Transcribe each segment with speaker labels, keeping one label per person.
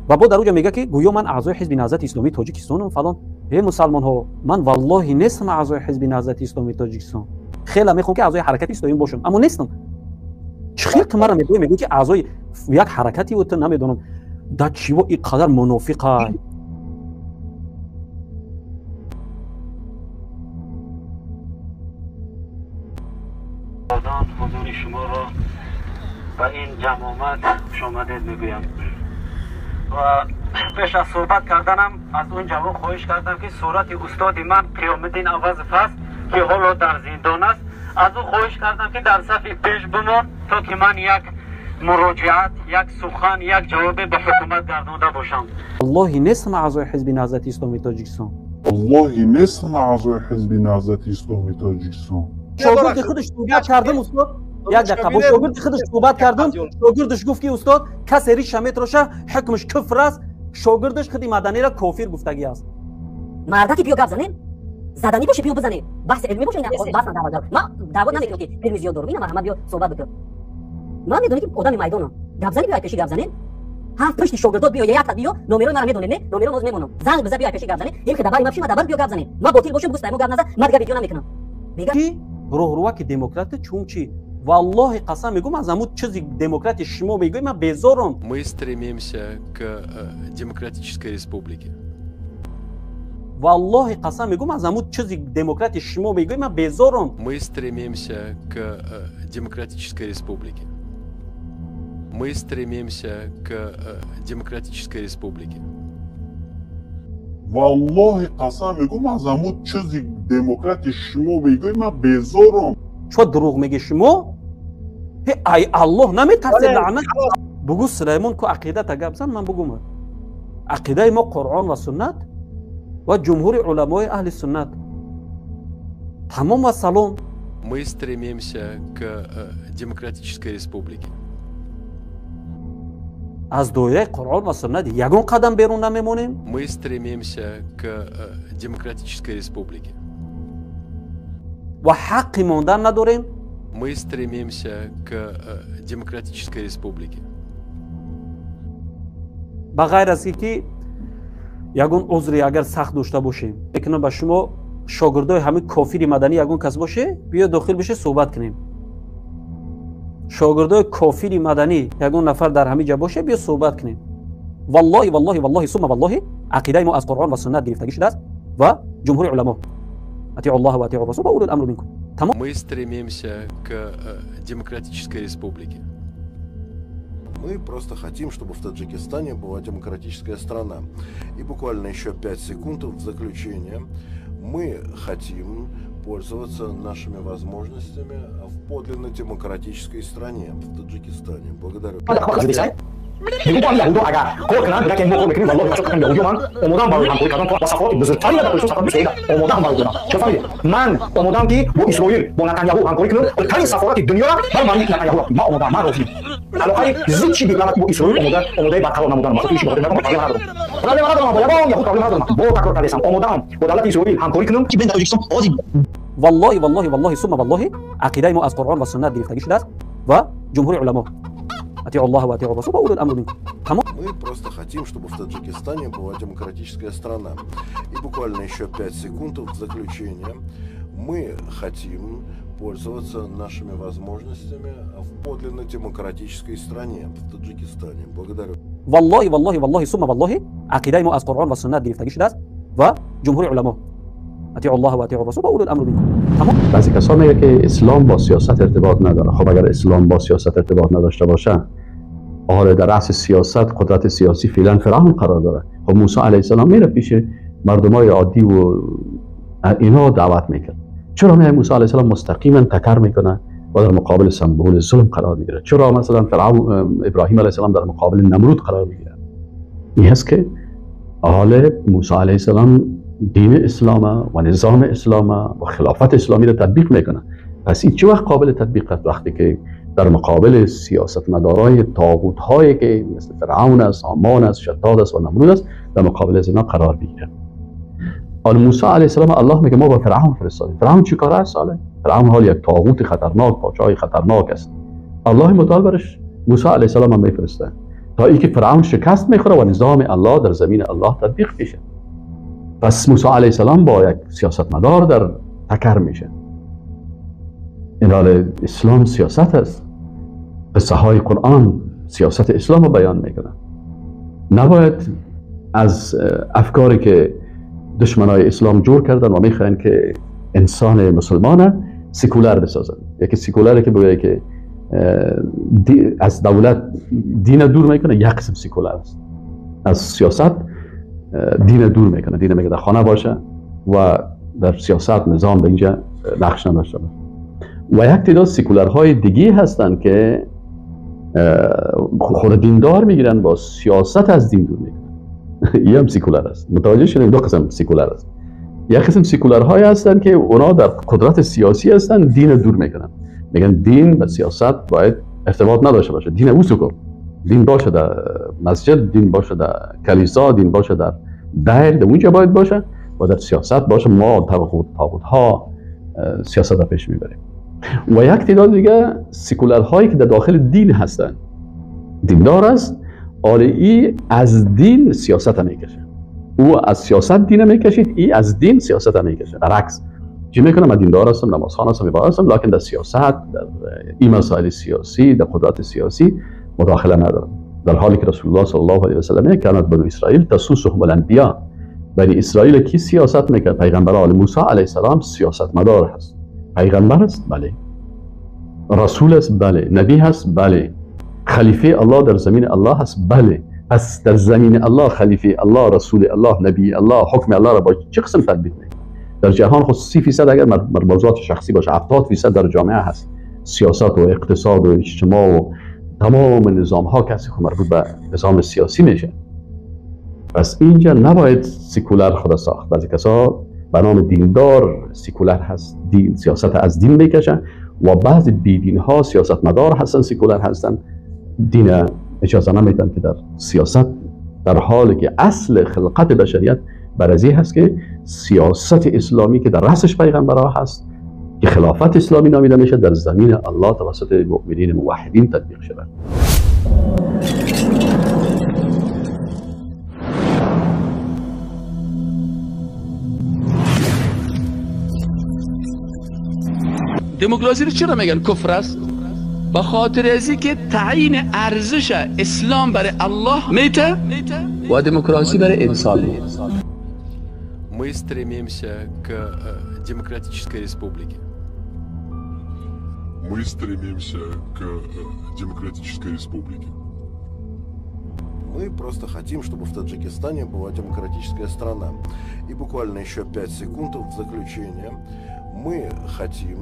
Speaker 1: Ва бо дар уҷа мега, ки гӯё ман аъзои ҳизби Наҳзати Исломии Тоҷикистонам, фалон. Э, мусалмонҳо, ман валлоҳи нестам аъзои ҳизби Наҳзати Исломии Тоҷикистон. Хеле мехоҳам, ки аъзои ҳаракати исломӣ бошам, аммо нестам. Чӣ хел ту мара мегӯӣ, мегӯӣ, ки аъзои як ҳаракати, ту намедонам да чиво ин қадар мунофиқай.
Speaker 2: Ҳузури шуморо ба ин ҷамъомад хушомадед мегӯям ва пеш аз суҳбат карданам аз он ҷавон хоҳиш кардам, ки сурати устоди ман Қиёмиддин Авазов аст, ки ҳоло дар зиндон аст. Аз ӯ хоҳиш кардам, ки дар сафи пеш бимон, то ки ман як муроҷиат, як сухан, як ҷавобе ба ҳукумат гардонда бошам.
Speaker 1: Валлоҳи нестам аъзои ҳизби Наҳзати Исломии Тоҷикистон.
Speaker 3: Валлоҳи нестам аъзои ҳизби Наҳзати Исломии Тоҷикистон.
Speaker 1: Шогирди худаш суҳбат кардам, устод, як дақиқа, бо шогирди худаш суҳбат кардам. Шогирдаш гуфт, ки устод, касе риша метроша, ҳукмаш куфр аст. Шогирдаш худи Маданиро кофир гуфтагӣ аст.
Speaker 4: Мардаки, биё гап занем. Заданӣ боше, биё бизанем. Баҳси илмӣ боше, баҳс даъва. Ман даъво намекунам, ки илми зиёд дорам. Ина, марҳамат, биё суҳбат бикун. Ман медонем, ки одами майдонам. Гап зани, биё пеши гап занем. Ҳафт пушти шогирдот биё, якта биё. Номерои мара медонем, не? Номеро ноз мемонам. Занг биза, биё пеши гап занем. Ин ки дабари ма пиши ма дабар, биё гап занем. Ма ботил бошем, густа мо гап наза, ма дига видео намекунам.
Speaker 1: Мега ки роҳруваки демократи чун чи? Валлоҳи қасам мегӯм, аз ҳамун чизи демократи шумо мегӯй, ман безорам.
Speaker 5: Мы стремимся к демократической республике.
Speaker 1: Валлоҳи қасам мегӯм, аз ҳамун чизи демократи шумо мегӯй, ман безорам.
Speaker 5: Мы стремимся к демократической республике. Мы стремимся к демократической республике.
Speaker 3: Валлоҳи қасам мегӯм, аз ҳамун чизи демократи шумо мегӯй, ман безорам.
Speaker 1: Чо дурӯғ мегӣ шумо? Ҳе, ай Аллоҳ наметарсед, лаънат. Бугӯ, Сулаймон, ку ақидата гап зан, ман бугӯм. Ақидаи мо Қуръон ва суннат ва ҷумҳури уламои аҳли суннат. Тамом ва салом.
Speaker 5: Мы стремимся к демократической республике.
Speaker 1: Аз доираи Қуръон ва суннат ягон қадам берун намемонем.
Speaker 5: Мы стремимся к демократической республике.
Speaker 1: Ва ҳаққи мондан надорем.
Speaker 5: Мы стремимся к демократической республике.
Speaker 1: Ба ғайр аз ки ягон узре агар сахт дошта бошем, мекунам ба шумо. Шогирдои ҳамин кофири Маданӣ ягон кас боше, биё дохил бише, суҳбат кунем. Шогирдои кофири Маданӣ ягон нафар дар ҳамин ҷа боше, биё суҳбат кунем. Валлоҳи, валлоҳи, валлоҳи, сумма валлоҳи, ақидаи мо аз Қуръон ва суннат гирифтагӣ шудааст ва ҷумҳури уламо. Атиу Аллоҳ ва атиу расул ва улул амру минкум. Тамом.
Speaker 5: Мы стремимся к демократической республике.
Speaker 6: Мы просто хотим, чтобы в Таджикистане была демократическая страна. И буквально еще 5 секунд в заключение. Мы хотим пользоваться нашими возможностями в подлинно демократической стране, в Таджикистане. Благодарю.
Speaker 7: Мегӯ бо яҳудо агар кор кунанд, мегӯяд, ки мо кор мекунем, валлоҳи, бачаҳо, яҳудиё, ман омодаам барои ҳамкорӣ кардан бо сафорати бузургтарин дар Тоҷикистон, сафорати Исроил омодаам барои додан. Чо фаҳмидед? Ман омодаам, ки бо Исроил, бо Натаняҳу ҳамкорӣ кунам, тарин сафорати дунёра барои ман Натаняҳу. Ман омодаам, ман розиам. Алоқаи зичи дипломатӣ бо Исроил омода, омодаи барқарор намудан. Ман иши бохотир накунам, проблема надорам. Проблема надорам, бо ягон яҳуд проблема надорам. Бо такрор кардесам, омодаам бо давлати Исроил ҳамкорӣ кунам.
Speaker 8: Ки дар Тоҷикистон ҳозир
Speaker 1: Валлоҳи, валлоҳи, валлоҳи, сумма валлоҳи, ақидаи мо аз Қуръон ва суннат гирифтагӣ шудааст ва ҷумҳури уламо. Атиу Аллоҳ ва атиу расул ва улул амру минкум. Тамом.
Speaker 6: Мы просто хотим, чтобы в Таджикистане была демократическая страна. И буквально еще 5 секунд в заключение. Мы хотим пользоваться нашими возможностями в подлинно демократической стране, в Таджикистане. Благодарю.
Speaker 1: Валлоҳи, валлоҳи, валлоҳи, сумма валлоҳи, ақидаи мо аз Қуръон ва суннат гирифтагӣ шудааст ва ҷумҳури уламо. Атиу Аллоҳ ва атиу расул ва улул амру минкум. Тамом.
Speaker 9: بعضی کسا میگه که اسلام با سیاست ارتباط نداره. خب، اگر اسلام با سیاست ارتباط نداشته باشه، حالا در رأس سیاست، قدرت سیاسی فعلا فرعون قرار داره. خب، موسی علیه السلام میره پیش مردمای عادی و اینا دعوت میکرد. چرا میای موسی علیه السلام مستقیما تکر میکنه و در مقابل سمبول ظلم قرار میگیره؟ چرا مثلا فرعون، ابراهیم علیه السلام در مقابل نمرود قرار میگیره؟ این هست که حال موسی علیه السلام دین اسلام و نظام اسلام و خلافت اسلامی را تطبیق میکنه. پس این چه وقت قابل تطبیق است؟ وقتی که در مقابل سیاستمدارای طاغوت هایی که مثل فرعون است، هامان است، شداد است و نمرود است، در مقابل از اینا قرار بگیره. حال موسی علیه السلام الله میگه ما با فرعون فرستادیم. فرعون چی کاره است؟ حاله فرعون حال یک طاغوت خطرناک، پادشاه خطرناک است. الله متعال برش موسی علیه السلام هم میفرسته. تا اینکه فرعون شکست میخوره و نظام الله در زمین الله تطبیق میشه. پس موسی علیه السلام با یک سیاستمدار در تکر میشه. این حال اسلام سیاست است. قصه های قرآن سیاست اسلام رو بیان میکنه. نباید از افکاری که دشمنای اسلام جور کردن و میخواین که انسان مسلمان سکولار بسازن. یکی سکولاره که بگه که از دولت دین دور میکنه، یک قسم سکولار است. از سیاست دین دور میکنه، دین میگه در خانه باشه و در سیاست نظام در اینجا نقش نداشته باشه. و یک تعداد سکولارهای دیگه هستن که خود دیندار میگیرن، با سیاست از دین دور میکنن. این هم سکولار است. متوجه شدیم؟ دو قسم سکولار است. یک قسم سکولارهای هستن که اونا در قدرت سیاسی هستن، دین دور میکنن، میگن دین و سیاست باید ارتباط نداشته باشه. دین اوسو کن، دین باشه در مسجد، دین باشه در کلیسا، دین باشه در دیر، در اونجا باید باشه و در سیاست باشه. ما طاغوت ها سیاست را پیش میبریم. و یک تعداد دیگه سکولارهایی که در داخل دین هستن، دیندار است، آره ای از دین سیاست میکشه، او از سیاست دین میکشید، ای از دین سیاست میکشه. برعکس چی میکنه؟ من دیندار هستم، نمازخوان هستم، عبادت هستم، لکن در سیاست، در این مسائل سیاسی، در قدرت سیاسی مداخله ندارم. در حالی که رسول الله صلی الله علیه و سلم کانت بنو اسرائیل تسوسهم الانبیاء، بنی اسرائیل کی سیاست میکرد؟ پیغمبران. موسی علیه السلام سیاست مدار هست، پیغمبر است، بله، رسول است، بله، نبی هست، بله، خلیفه الله در زمین الله هست، بله. پس در زمین الله خلیفه الله، رسول الله، نبی الله، حکم الله را با چه قسم تطبیق میکنه؟ در جهان خود 30% اگر موضوعات شخصی باشه، 70% در جامعه هست. سیاست و اقتصاد و اجتماع و تمام نظام ها کسی که مربوط به نظام سیاسی میشه. پس اینجا نباید سکولار خود ساخت. بعضی کسا به نام دیندار سکولار هست، دین سیاست از دین میکشن، و بعضی بیدین ها سیاست مدار هستن، سکولار هستن، دین اجازه نمیدن که در سیاست، در حالی که اصل خلقت بشریت برازی هست که سیاست اسلامی که در رأسش پیغمبرها هست که خلافت اسلامی نامیده میشه، در زمین الله توسط مؤمنین موحدین تطبیق شود.
Speaker 8: دموکراسی رو چرا میگن کفر است؟ به خاطر ازی که تعیین ارزش اسلام برای الله میته و دموکراسی برای انسان.
Speaker 5: Мы стремимся к демократической республике.
Speaker 3: Мы стремимся к демократической республике.
Speaker 6: Мы просто хотим, чтобы в Таджикистане была демократическая страна. И буквально еще 5 секунд в заключение. Мы хотим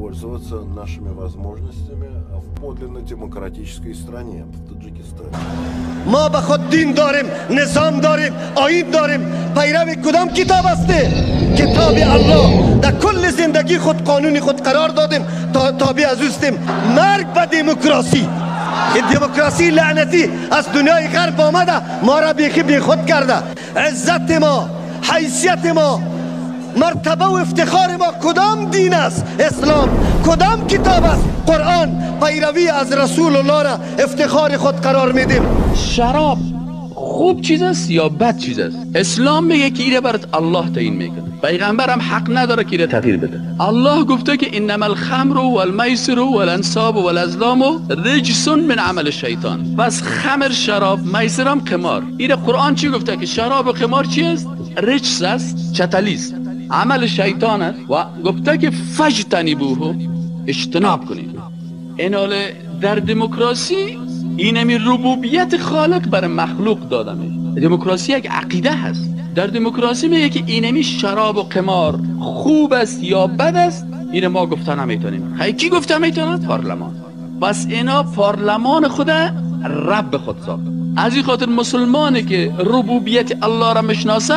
Speaker 6: пользоваться нашими возможностями в подлинно демократической стране, в Таджикистане.
Speaker 10: ما به خود دین داریم، نظام داریم، آیین داریم. پیرو کدام کتاب هستی؟ کتاب الله. در کل زندگی خود قانون خود قرار دادیم، تابع از اوستیم. مرگ به دموکراسی. این دموکراسی لعنتی از دنیای غرب آمده، ما را بیخی بی خود کرده. عزت ما، حیثیت ما، مرتبه و افتخار ما کدام دین است؟ اسلام. کدام کتاب است؟ قرآن. پیروی از رسول الله را افتخار خود قرار میدیم.
Speaker 8: شراب خوب چیز است یا بد چیز است؟ اسلام میگه که ایره برات الله تعیین میکنه، پیغمبرم حق نداره که ایره تغییر بده. الله گفته که انما الخمر والمیسر والانصاب والازلام رجس من عمل الشیطان. پس خمر، شراب، میسر هم قمار. ایره قرآن چی گفته؟ که شراب و قمار چی است؟ رجس است، چتلیست، عمل شیطان است. و گفته که فجتنبوه، اجتناب کنید. این حال در دموکراسی اینمی ربوبیت خالق بر مخلوق داده میشه. دموکراسی یک عقیده هست. در دموکراسی میگه که اینمی شراب و قمار خوب است یا بد است، این ما گفته نمیتونیم. خیلی کی گفته میتونه؟ پارلمان. پس اینا پارلمان خود رب خود ساخت. از این خاطر مسلمانی که ربوبیت الله را میشناسه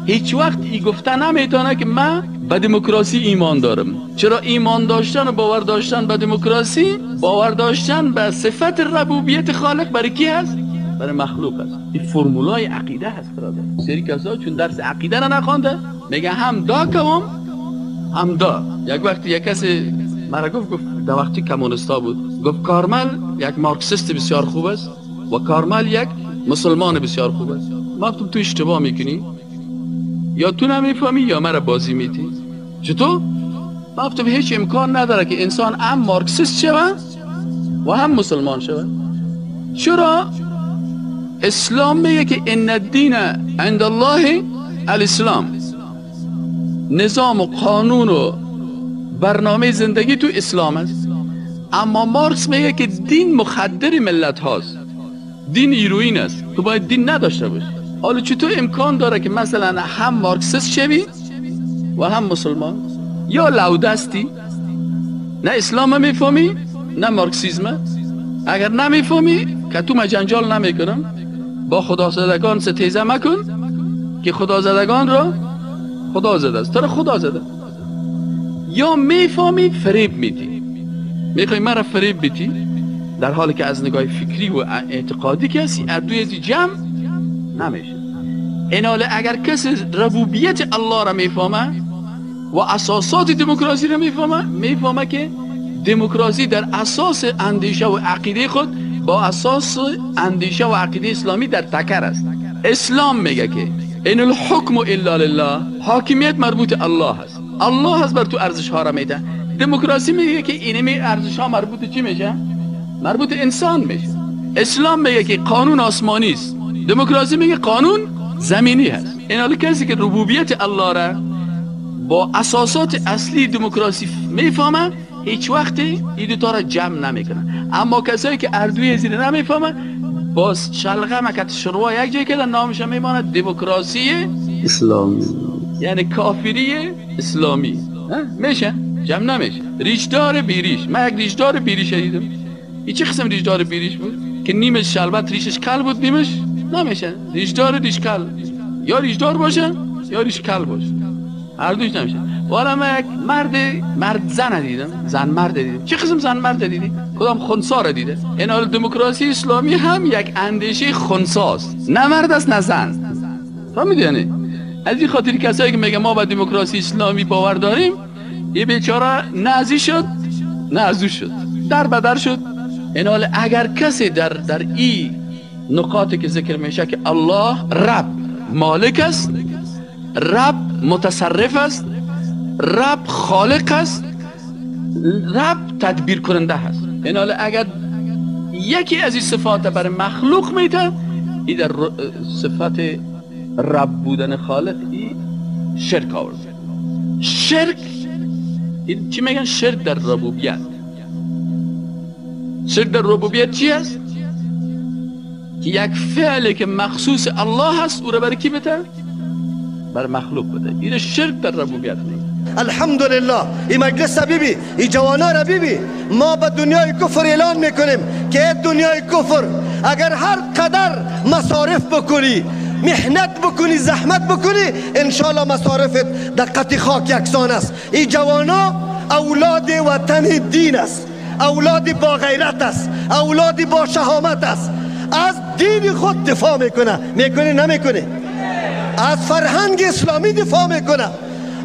Speaker 8: هیچ وقت ای گفته نمیتونه که من به دموکراسی ایمان دارم. چرا ایمان داشتن و باور داشتن به دموکراسی، باور داشتن به صفت ربوبیت خالق برای کی هست؟ برای مخلوق است. این فرمولای عقیده هست برادر. سری کسا چون درس عقیده را نخوانده میگه هم دا کوم هم دا. یک وقتی یک کسی مرا گفت در وقتی کمونستا بود، گفت کارمل یک مارکسیست بسیار خوب است، و کارمل یک مسلمان بسیار خوب است. ما گفتم تو اشتباه میکنی، یا تو نمیفهمی یا مرا بازی میتی. چطور؟ ما گفتم هیچ امکان نداره که انسان هم مارکسیست شود و هم مسلمان شود. چرا؟ اسلام میگه که ان الدین عند الله الاسلام. نظام و قانون و برنامه زندگی تو اسلام است. اما مارکس میگه که دین مخدر ملت هاست، دین هیروئین است، تو باید دین نداشته باشی. حالا چطور امکان داره که مثلا هم مارکسیست شوی و هم مسلمان؟ یا لودستی، نه اسلام میفهمی نه مارکسیسم. اگر نمیفهمی که تو ما جنجال نمیکنم، با خدازدگان ستیزه مکن که خدازدگان را خدا زده است، تو را خدا زده. یا میفهمی فریب میدی، میخوای مرا فریب بدی، در حالی که از نگاه فکری و اعتقادی کسی اردوی از جمع نمیشه. ایناله اگر کسی ربوبیت الله را میفهمه و اساسات دموکراسی را میفهمه، میفهمه که دموکراسی در اساس اندیشه و عقیده خود با اساس اندیشه و عقیده اسلامی در تکر است. اسلام میگه که ان الحکم الا لله، حاکمیت مربوط الله است، الله است بر تو ارزش ها را میده. دموکراسی میگه که اینمی ارزش ها مربوط چی میشه؟ مربوط انسان میشه. اسلام میگه که قانون آسمانی است، دموکراسی میگه قانون زمینی هست. این حال کسی که ربوبیت الله را با اساسات اصلی دموکراسی میفهمه هیچ وقتی این دو تا را جمع نمیکنه. اما کسایی که اردوی زیر نمیفهمه باز شلغم کت شروا یک جای کردن، نامش میماند دموکراسی
Speaker 9: اسلامی،
Speaker 8: یعنی کافری اسلامی. میشه جمع نمیشه. ریشدار بیریش، من یک ریشدار بیریش دیدم. این چه قسم ریشدار بیریش بود که نیمش شلبت ریشش کل بود نیمش نمیشه. ریشدار ریش کل، یا ریشدار باشه یا ریش کل باشه، هر دوش نمیشه. والا من یک مرد زن دیدم، زن مرد دیدم. چه قسم زن مرد دیدی؟ کدام خنثی را دیده؟ این حال دموکراسی اسلامی هم یک اندیشه خنثی است، نه مرد است نه زن. فهمیدی؟ یعنی از این خاطر کسایی که میگه ما به دموکراسی اسلامی باور داریم، یه بیچاره نه از این شد نه از او شد، در بدر شد. این حال اگر کسی در این نقاطی که ذکر میشه که الله رب مالک است، رب متصرف است، رب خالق است، رب تدبیر کننده است، این حال اگر یکی از این صفات بر مخلوق میده، این در صفت رب بودن خالق این شرک آورده. شرک این چی میگن؟ شرک در ربوبیت. شرک در ربوبیت چی است؟ که یک فعلی که مخصوص الله هست او را بر کی بده؟ بر مخلوق بده. این شرک در ربوبیت میگه.
Speaker 10: الحمدلله این مجلس بیبی، این جوانا را بیبی، ما به دنیای کفر اعلان میکنیم که دنیای کفر اگر هر قدر مصارف بکنی، محنت بکنی، زحمت بکنی، انشالله مصارفت دقت خاک یکسان است. این جوانا اولاد وطن دین است، اولاد با غیرت است، اولاد با شهامت است. از دین خود دفاع میکنه. میکنه نمیکنه؟ از فرهنگ اسلامی دفاع میکنه،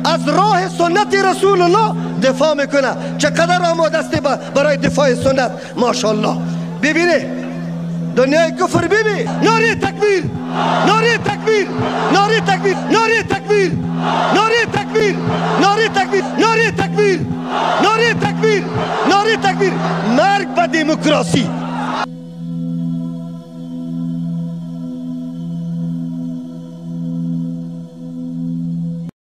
Speaker 10: از راه سنت رسول الله دفاع میکنه. چقدر آماده است برای دفاع سنت، ماشاءالله. ببینه دنیای کفر، ببین. نعره تکبیر،